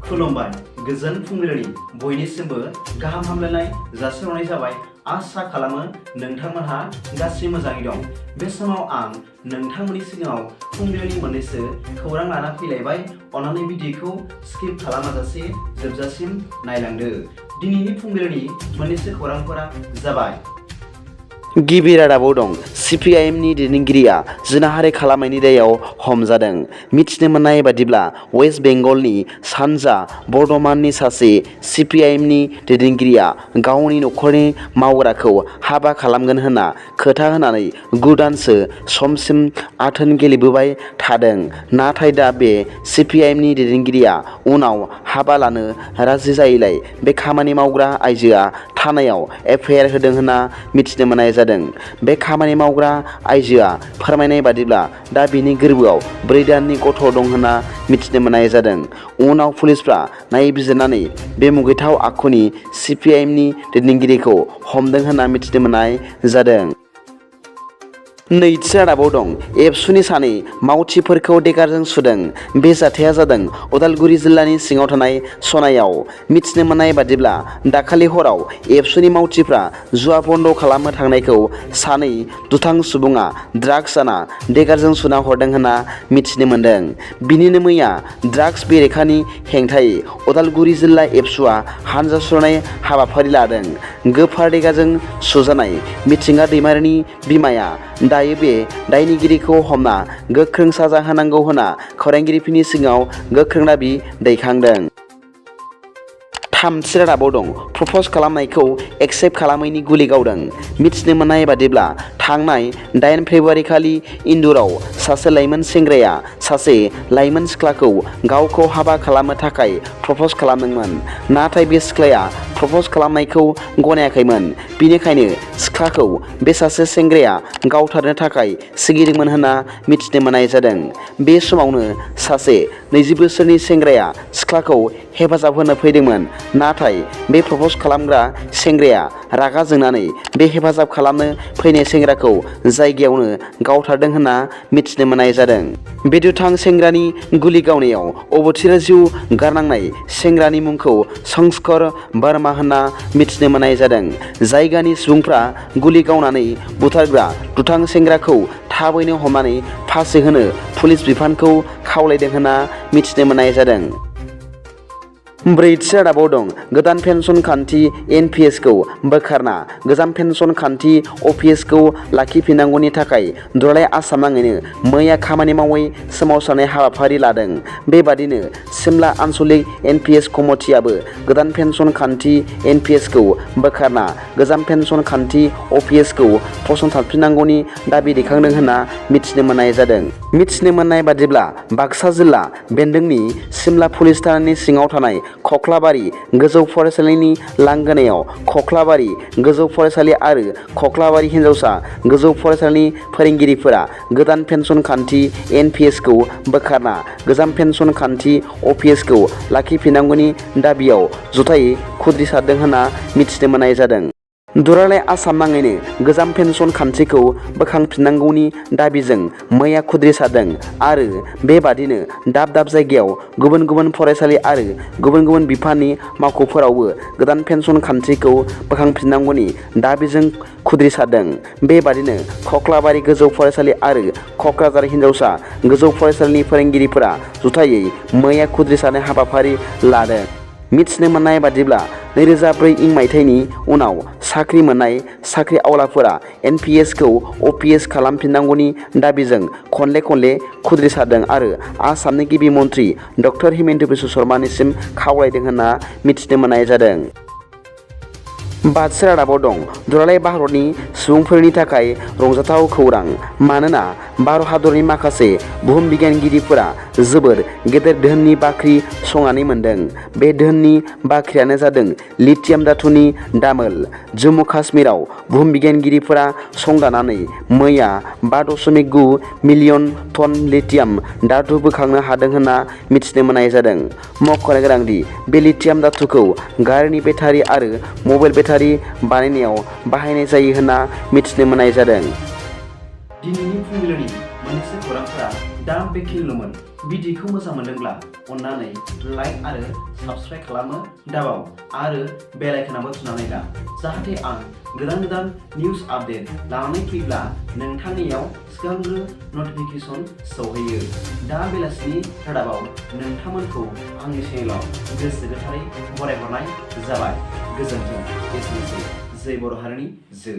खुलुमबाय गोजोन फुंबिलिनि बयनिसिमबो गाहाम हामलायनाय जासिहरनाय जाबाय। आसा खालामो नोंथांमोनहा गासै मोजाङै दं। बे समाव आं नोंथांमोननि सिगाङाव फुंबिलिनि मोननैसो खौरां लाना फैलायबाय। अन्नानै भिडिअखौ स्किप खालामाजासे जोबजासिम नायलांदो। दिनैनि फुंबिलिनि मोननैसो खौरांफोरा जाबाय। गिबि रादाबाव दं CPIMनि दैदेनगिरिया जिनाहारि खालामनायनि दायाव हमजादों। मिथिनो मोननाय बादिब्ला वेस्ट बेंगलनि सानजा बर्धमाननि सासे CPIMनि दैदेनगिरिया गावनि नखरनि मावग्राखौ हाबा खालामगोन होनना खोथा होनानै 9 दानसो समसिम आथोन गेलेबोबाय थादों। नाथाय दा बे CPIMनि दैदेनगिरिया उनाव हाबा लानो राजि जायैलाय बे खामानि मावग्रा आइजोआ थानायाव FIR होदों होनना मिथिनो मोननाय जादों। बे खामानि मावग्रा आइजोआ फोरमायनाय बादिब्ला दा बिनि गोरबोआव 4 दाननि गथ' दं होनना मिथिनो मोननाय जादों। उनाव पुलिसफ्रा नायबिजिरनानै बे मुगैथाव आखुनि CPIMनि दैदेनगिरिखौ हमदों होनना मिथिनो मोननाय जादों। नैथि रादाबाव दं एबसुनि सानै मावथिफोरखौ देगारजों सुदों। बे जाथाया जादों उदालगुरि जिल्लानि सिङाव थानाय सनायाव। मिथिनो मोननाय बादिब्ला दाखालि हराव एबसुनि मावथिफ्रा जुवा बन्द खालामनो थांनायखौ सानै दुथां सुबुङा ड्राग्स जाना देगारजों सुना हरदों होनना मिथिनो मोन्दों। बिनिनो मैया ड्राग्स बेरेखानि हेंथायै उदालगुरि जिल्ला एबसुआ हानजा सुरनाय हाबाफारि लादों। गोफार देगारजों सुजानाय मिथिंगा दैमारिनि बिमाया दायो बे दायनिगिरिखौ हमना गोख्रों साजा होनांगौ होनना खौरांगिरिफोरनि सिगाङाव गोख्रों दाबि दैखांदों। थामथि रादाबाव दं प्रप'ज खालामनायखौ एक्सेप्ट खालामैनि गुलि गावदों। मिथिनो मोननाय बादिब्ला थांनाय 8 फेब्रुआरि खालि इन्दुराव सासे लाइमोन सेंग्राया सासे लाइमोन सिख्लाखौ गावखौ हाबा खालामनो थाखाय प्रप'ज खालामदोंमोन। नाथाय बे सिख्लाया प्रप'ज खालामनायखौ गनायाखैमोन। बिनिखायनो सिख्लाखौ बे सासे सेंग्राया गावथारनो थाखाय सिगिदोंमोन होनना मिथिनो मोननाय जादों। बे समावनो सासे 20 बोसोरनि सेंग्राया सिख्लाखौ हेफाजाब होनो फैदोंमोन। नाथाय बे प्रप'ज खालामग्रा सेंग्राया रागा जोंनानै बे हेफाजाब खालामनो फैनाय सेंग्राखौ जायगायावनो गावथारदों होनना मिथिनो मोननाय जादों। बे दुथां सेंग्रानि गुलि गावनायाव अबथिरा जिउ गारनांनाय सेंग्रानि मुंखौ संस्कर वर्मा होनना मिथिनो मोननाय जादों। जायगानि सुबुंफ्रा गुलि गावनानै बुथारग्रा दुथां सेंग्राखौ थाबैनो हमनानै फासि होनो पुलिस बिफानखौ खावलायदों होनना मिथिनो मोननाय जादों। ब्रैथि रादाबाव दं गोदान पेन्सन खान्थि NPS खौ बोखारना गोजाम पेन्सन खान्थि OPS खौ लाखिफिननांगौनि थाखाय दुलाराय आसाम नाङैनो मैया खामानि मावै सोमावसारनाय हाबाफारि लादों। बेबादिनो सिमला आन्सलिक NPS कमिटियाबो गोदान पेन्सन खान्थि NPS खौ बोखारना गोजाम पेन्सन खान्थि OPS खौ फसंथानफिननांगौनि दाबि दैखांदों होनना मिथिनो मोननाय जादों। मिथिनो मोननाय बादिब्ला बाक्सा जिल्ला बेन्दोंनि सिमला पुलिस थानानि सिङाव थानाय खख्लाबारि गोजौ फरायसालिनि लांगोनायाव खख्लाबारि गोजौ फरायसालि आरो खख्लाबारि हिनजावसा गोजौ फरायसालिनि फोरोंगिरिफोरा गोदान पेन्सन खान्थि NPS खौ बोखारना गोजाम पेन्सन खान्थि OPS खौ लाखिफिननांगौनि दाबियाव जथायै खुद्रिसारदों होनना मिथिनो मोननाय जादों। दुलाराय आसाम नाङैनो गोजाम पेन्सन खान्थिखौ बोखांफिननांगौनि दाबिजों मैया खुद्रिसारदों आरो बेबादिनो दाब दाब जायगायाव गुबुन गुबुन फरायसालि आरो गुबुन गुबुन बिफाननि मावख'फोरावबो गोदान पेन्सन खान्थिखौ बोखांफिननांगौनि दाबिजों खुद्रिसारदों। बेबादिनो खख्लाबारि गोजौ फरायसालि आरो क'क्राझार हिनजावसा गोजौ फरायसालिनि फोरोंगिरिफोरा जथायै मैया खुद्रिसारनाय हाबाफारि लादों। मिथिनो मोननाय बादिब्ला 2004 मायथाइनि उनाव साख्रि मोननाय साख्रि आवलाफोरा NPS खौ OPS खालामफिननांगौनि दाबिजों खनले खनले खुद्रिसारदों आरो आसामनि गिबि मन्थ्रि डक्टर हिमन्त बिश्व शर्मानिसिम खावलायदों होनना मिथिनो मोननाय जादों। बाथि रादाबाव दं दुलाराय भारतनि सुबुंफोरनि थाखाय रंजाथाव खौरां। मानोना भारत हादरनि माखासे बुहुम बिगियानगिरिफोरा जोबोर गेदेर धोननि बाख्रि संनानै मोन्दों। बे धोननि बाख्रियानो जादों लिथियाम धातुनि दामोल। जम्मु काश्मीराव बुहुम बिगियानगिरिफोरा संदाननानै मैया 5.9 मिलियन टन लिथियाम धातु बोखांनो हादों होनना मिथिनो मोननाय जादों। मख'नो गोनांदि बे लिथियाम धातुखौ गारिनि बेटारि आरो मबाइल बेटारि बानायनायाव बाहायनाय जायो होनना मिथिनो मोननाय जादों। दिनैनि फुंबिलिनि मोननैसो खौरांफोरा दा बेखिनिल'मोन। भिडिअखौ मोजां मोनदोंब्ला अन्नानै लाइक आरो साबस्क्राइब खालामनो दाबाव आरो बेल आइकनाबो थुनानै ला जाहाथे आं गोदान गोदान निउज आपडेट लानानै फैब्ला नोंथांनियाव सिगांग्रो नटिफिकेसन सौहैयो। दा बेलासिनि रादाबाव नोंथांमोनखौ आंनि चेनेलाव गोसो गोथारै बरायहरनाय जाबाय। गोजोन्थों। एसेनोसै। जै बर' हारिनि जै।